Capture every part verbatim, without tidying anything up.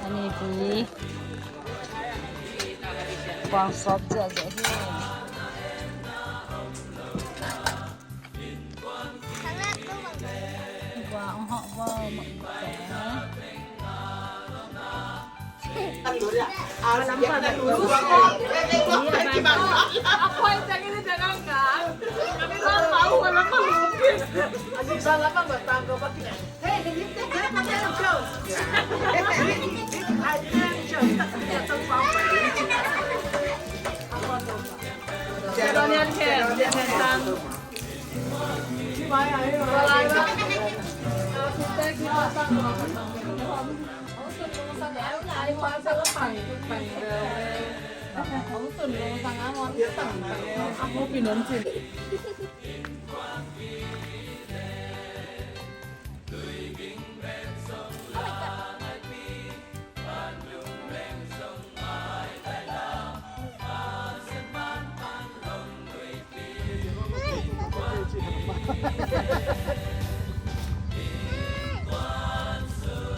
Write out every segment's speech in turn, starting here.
Ani pi kuang sawp ziahziah hi. Kuang hawh vo mak.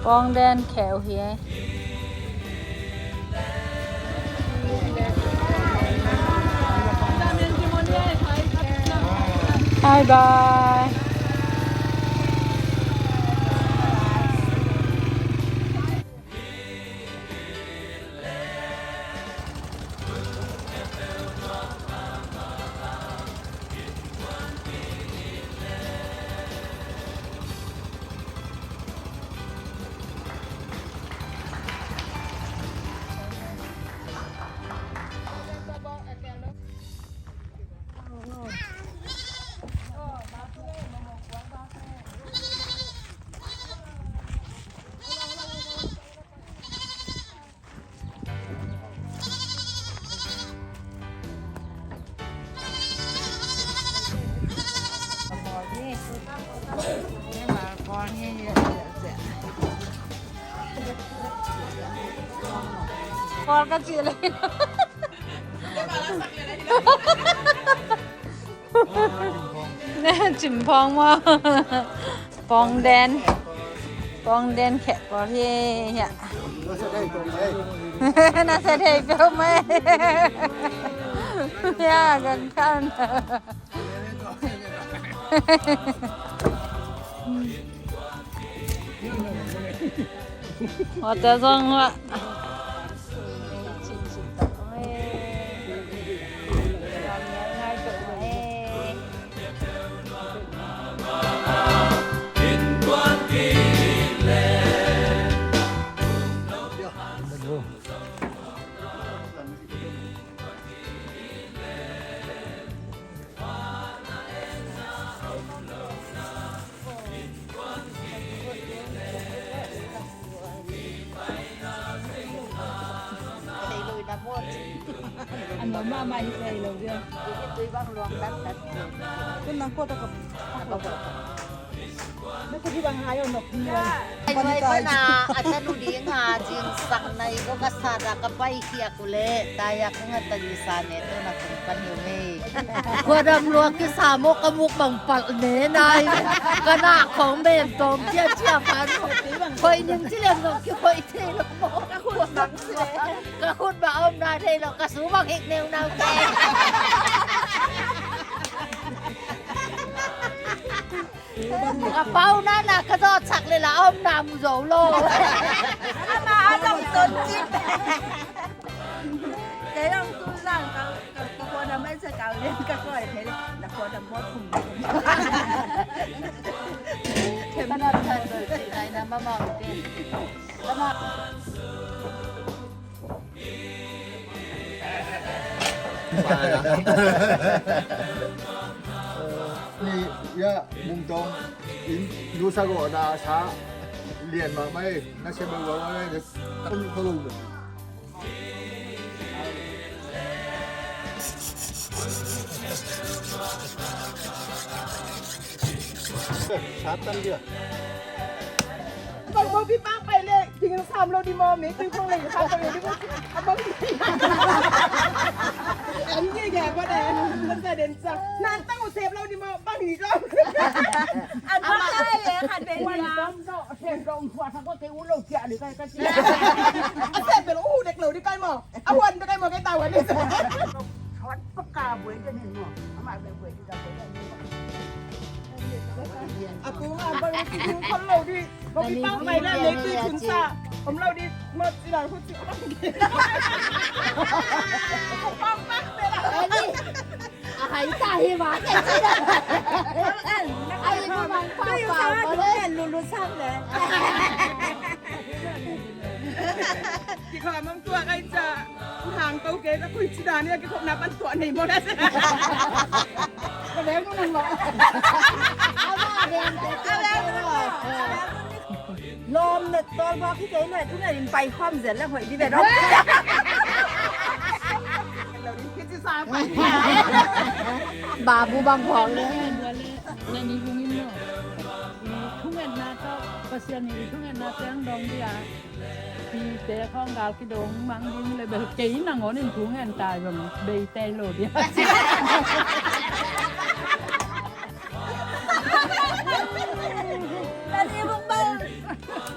Pawngden kheh uh hi. Bye bye. Pawl ka cih leh. Cimphawng maw? Pawngden. Pawngden kheh pawl hi hiah. Na sa thei peuhmah e. Hiah kan khan. Hotel zong ah. A nuam mahmah hi thei lo dia. Tun nang kua tawh ka, ka kua tawh. Na kua hi bang hai aw nok hi. Ai nuai bana a tanu ding ha jingsak nai ko ka sa da ka pai khiak u le. Taya ka ngat ta di sa ne to na kung pan hi u hei. Kua dam lua kisa maw ka muk bang palh ne nai. Ka nak khong men tawm cia cia pan. Khoi ning ci lem zong kikhoi thei lo maw. Ka khut bang si le. Ka khut bang om na thei lo, ka su bang hik neu nau te. Ka pau na na ka zawh chak le la om na mu zo lo. Ama a zong ton cip. Kei zong tu zang ka, ka, ka kua na mai sa kau lian ka koi thei le. Na kua na mawt kum. Ka na tan doi thei nai na ma mau te. Ka na. Ni ya bung tong in nusa go da sa lian ma mai na se ba wa wa na. Satan dia. Bang bang pi bang pai le, jing sam lo Di maw, mei tui khong lei kha ko di ko. A bang. An ye ya ko da. Ko sa den sa. Nan tang u sep lau di maw, bang ni ko. An bang sa ye kha den ya. Wan sam so, sep dong khua sa ko te u lo kia di kai ka si. A sep pe lo u dek lo di kai maw. A wan pe kai maw kai ta wan ni sa. Wan pa ka buai den ni maw. A ma buai buai di ka buai den ni maw. A kung a bang ki kung khon lo di. Ko pi pang pai na le ki kun sa. Om lo di mo si la ko si. Ko pang pang pe la. A hai sa hi ma. A hai ma mang pa pa. Ko le lu lu sam le. Ki kha mang tua kai cha. Hang ko ke ka kui chi da ni ki khop na pan tua nei mo na. Ka le mo nang lo. A ma de. Lawm na tawlbawk hi kei leh, thungen in pai khawm zel leh hoih dih ve dong. Babu bang khawm leh. Nani hong in maw? Thungetna tawh, Pasian in thungetna teng dong dih a. Pite khawng gal kidong mang ding leh bel kei nangawn in thungen tai bang bei tei lo dih a.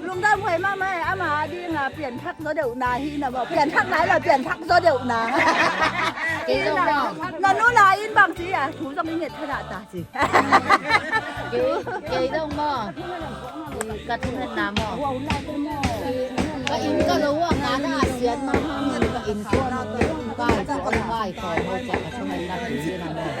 Lungdam huai mahmah e, ama ding a pianthak zaw deuhna hi na maw, pianthak nai lo, pianthak zaw deuhna. Kei zong maw. Na nu na in bang ci a, thu zong i nget thana ta ci. Kei, kei zong maw. Ka thungetna maw. Ka inn ka lo a ngana a siat mahmah, ka inn kuan a ka inn kai, ka inn kai, ka inn kai, ka thungetna ka inn ci na maw.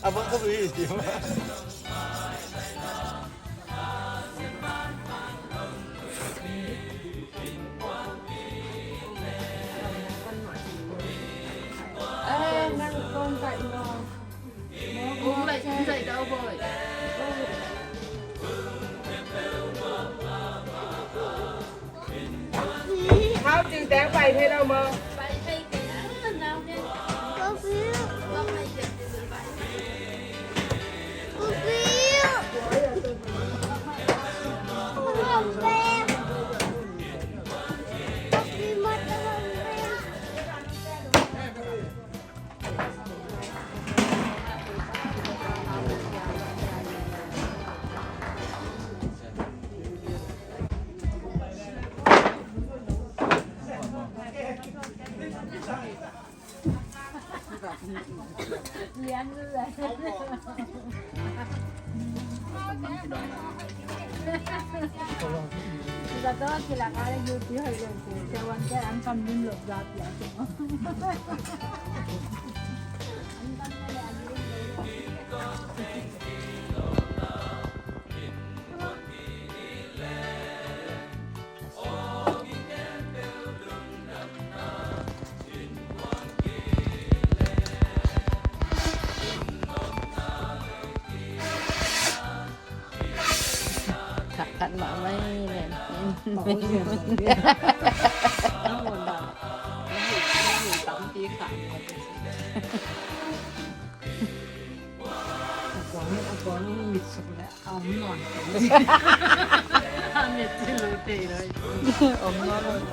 Abang ka bui. Hau cing teng pai thei lo maw? Khat khat mah mai ven. A kuang, a kuang mit suk le a om nawn. A mit ci lo tei lo. Om nawn.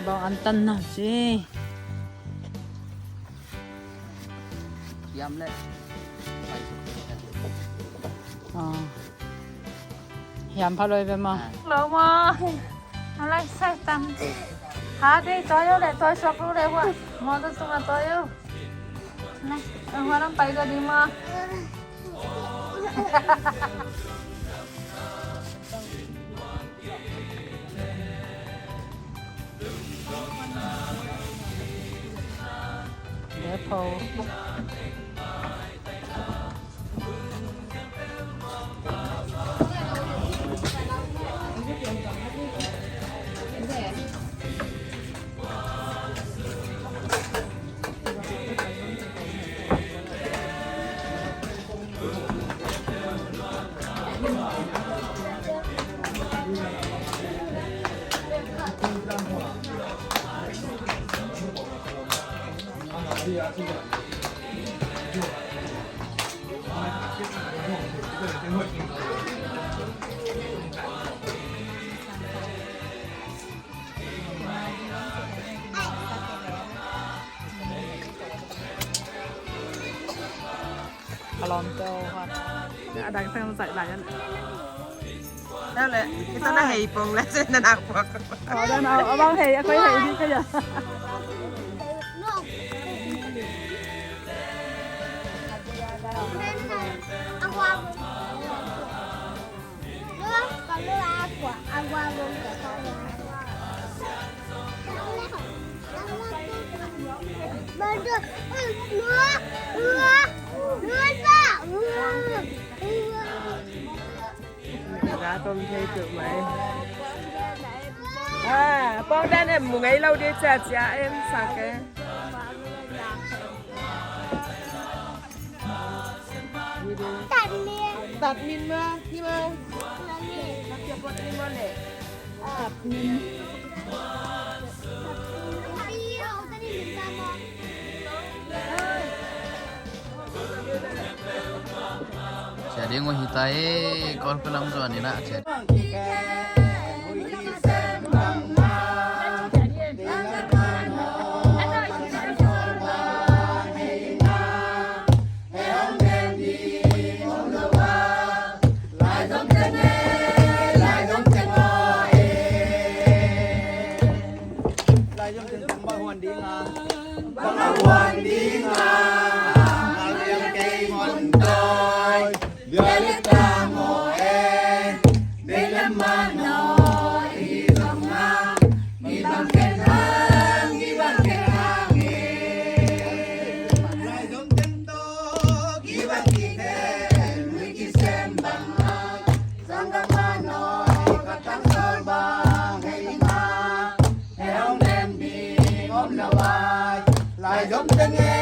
Bawng an tan na ci. Hiam le. Ah. Hiam pha loi ve maw. Ah. Lo maw. Alai sai tam. Ha dei toi yo le toi suak lo le wa. Maw tu sung a toi yo. Nai. Ang warang pai ka di maw. A lawmte aw, a dang teng zai lai an. Tua leh, ita na hei pong leh, na nak puak. Aw, dan aw, a bang hei, a koi hei ding ka hia. Ka tom thei tuk mai. Ah, pawng dan em mu ngei lo ding cia cia em sak e. Tat min. Tat min ma, hi ma. Tat min. Tat min. Cia ding uh hi ta e, Kawlpi lam zuan in ah cia. Lai zong teng bang huan ding a. Bang a huan ding a. Ngal piang kei mon toi. Bia le ta maw e. Dei le mah naw i zong a. Mi bang ken hang, mi bang ken hang e. Lai zong teng tawh, mi bang ki ken, mi ki sem bang a. Zong ka mah naw, ka tang sol bang hei ma. He hong dem ding om lo ai. Lai zong teng e,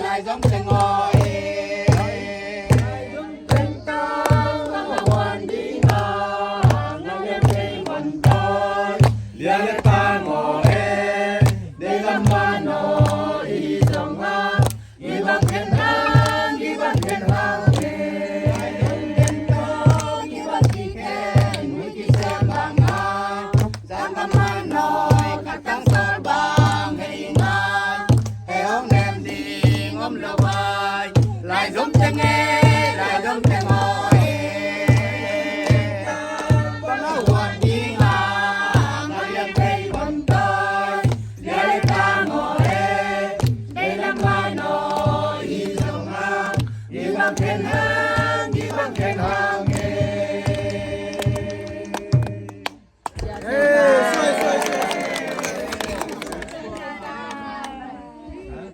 lai zong teng aw e. Lai zong teng tang, ka huan ding a. Lai zong teng mon toi. Lia le pang aw e. Dei lam man aw i zong a. Gibang khen hang, gibang khen hang e. Gibang khen hang, gibang khen hang e. Zang ka man noi, ka tang